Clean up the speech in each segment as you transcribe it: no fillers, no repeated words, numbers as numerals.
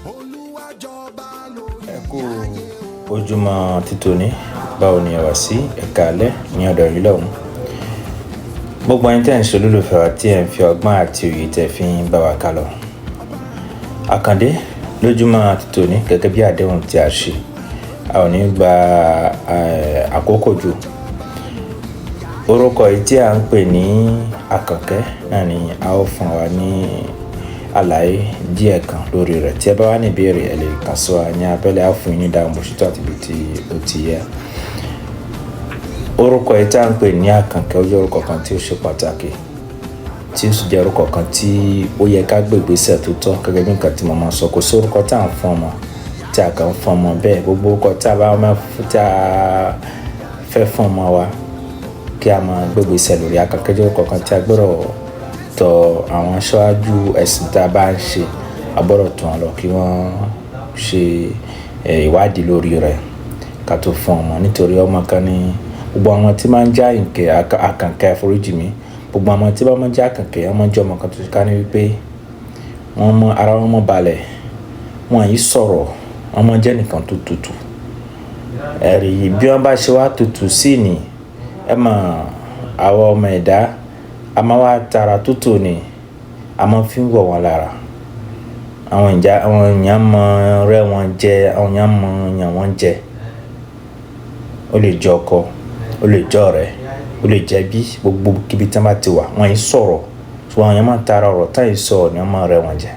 Olúwàjọba lórí Ẹ kú ayé o. ojúmọ́ títòní. Báwo ni ẹ wà sí ẹ̀ka alẹ́ ní ọ̀dọ̀ yìí lọ́hùn? Gbogbo ẹni tẹ́ ń ṣe olólùfẹ́ wa tí ẹ̀ ń fi ọgbọ́n àti òye tẹ́ fi ń bá wa ká lọ. Àkàndé lójúmọ́ títòní gẹ́gẹ́ bí àdéhùn tí a ṣe. A ò ní gba àkókò jù. Orúkọ yìí tí à ń pè ní Àkànkẹ́ náà ni a ó fún wa ní àlàyé díẹ̀ kan lórí rẹ̀. Tí ẹ bá wá ní ìbéèrè, ẹ lè kàn sí wa ní abẹ́lé, a ó fún yín ní ìdáhùn bó ṣe tọ́ àti bí tí ó ti yẹ. Orúkọ yìí tí à ń pè ní Àkànkẹ́ ó jẹ́ orúkọ kan tí ó ṣe pàtàkì, tí ó sì jẹ́ orúkọ kan tí ó yẹ ká gbé ìgbésẹ̀ tó tọ́ gẹ́gẹ́ bí nǹkan tí mo máa ń sọ. Kò sí orúkọ tí à ń fún ọmọ tí a kàn ń fún ọmọ bẹ́ẹ̀. Gbogbo orúkọ tí a bá máa fún, tí a fẹ́ fún ọmọ wa kí a máa gbé ìgbésẹ̀ lórí. Àkànkẹ́ jẹ́ orúkọ kan tí a gbọdọ̀ tọ àwọn aṣáájú ẹ̀sìn tí a bá ń ṣe, a gbọdọ̀ tọ̀ wọ́n lọ kí wọ́n ṣe ìwádìí lórí rẹ̀ ká tó fún ọmọ. Nítorí ọmọ kan ní gbogbo àwọn tí máa ń jẹ́ Àyìnkẹ́, Àkànkẹ́, àforíjì mi. Gbogbo àwọn tí bá máa ń jẹ́ Àkànkẹ́, wọ́n máa ń jẹ́ ọmọ kan tó ká ní wípé wọ́n mọ ara wọn mọ́ balẹ̀, wọ́n yìí sọ̀rọ̀, wọ́n máa ń jẹ́ ẹnìkan tó tutù. Ẹ̀rí bí wọ́n bá ṣe wá tutù sí ni, ẹ mọ̀ àwọn ọmọ ẹ̀dá, a máa wá tara tútù ni, a máa fi ń wọ̀ wọ́n lára. Àwọn ìjà, àwọn èèyàn mọ rẹ́ wọn jẹ, àwọn èèyàn mọ yàn wọ́n jẹ. Ó lè jẹ́ ọkọ, ó lè jẹ́ ọ̀rẹ́, ó lè jẹ́ bí gbogbo kíbi tí wọ́n bá ti wà, wọ́n yìí sọ̀rọ̀. Ṣùgbọ́n àwọn èèyàn máa ń tara ọ̀rọ̀ táyì sọ ni wọ́n máa rẹ́ wọn jẹ.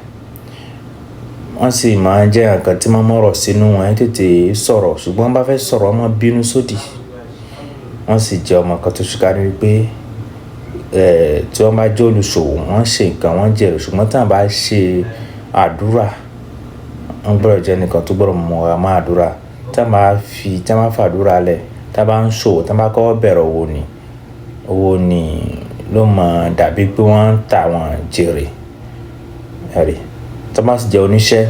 Wọ́n sì máa ń jẹ́ ǹkan tí wọ́n mọ̀rọ̀ sínú wọn tètè sọ̀rọ̀, ṣùgbọ́n wọ́n bá fẹ́ sọ̀rọ̀, wọ́n máa bínú sódì. Wọ́n sì jẹ́ ọmọ kan tó ṣe ká ní wípé, tí wọ́n bá jẹ́ olùṣòwò, wọ́n ṣe nǹkan, wọ́n jèrè. Ṣùgbọ́n tí wọ́n bá ṣe àdúrà, wọ́n gbọdọ̀ jẹ́ ẹnìkan tó gbọdọ̀ mọ̀ ọ́n àdúrà. Tí wọ́n bá fi, tí wọ́n bá fàdúrà lẹ̀, tí wọ́n bá ń ṣòwò, tí wọ́n bá kọ́ bẹ̀rẹ̀ owó ni ló mọ̀ dàbí pé wọ́n ń tà wọ́n jèrè. Ẹ̀rí. Tí wọ́n bá sì jẹ́ oníṣẹ́,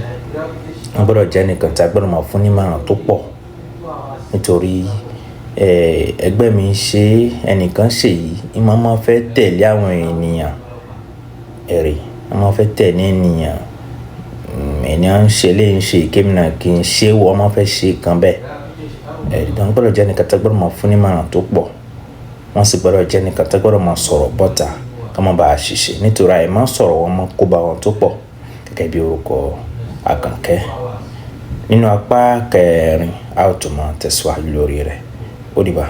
wọ́n gbọdọ̀ jẹ́ ẹnìkan tí a gbọdọ̀ máa fún ní ìmọ̀ràn tó pọ̀. Nítorí, ẹgbẹ́ mi ń ṣe, ẹnìkan ṣe yìí, ìmọ̀ máa fẹ́ tẹ̀lé àwọn ènìyàn. Ẹ̀rí. Wọ́n máa fẹ́ tẹ̀lé ènìyàn. Ènìyàn ń ṣe lé ń ṣe, kí èmi náà kí n ṣe, wọ́n máa fẹ́ ṣe nǹkan bẹ́ẹ̀. Ẹ̀rí. Wọ́n gbọdọ̀ jẹ́ ẹnìkan tí a gbọdọ̀ máa fún ní ìmọ̀ràn tó pọ̀. Wọ́n sì gbọdọ̀ jẹ́ ẹnìkan tí a gbọdọ̀ máa sọ̀rọ̀ bọ́ta kí wọ́n má ba à ṣìṣe. Nítorí àì máa sọ̀rọ̀ wọ́n máa kó bá wọn tó pọ̀ gẹ́gẹ́ bí orúkọ Àkànkẹ́. Nínú apá kẹrin, a ó tún máa tẹ̀síwájú lórí rẹ̀. Ó dìgbà.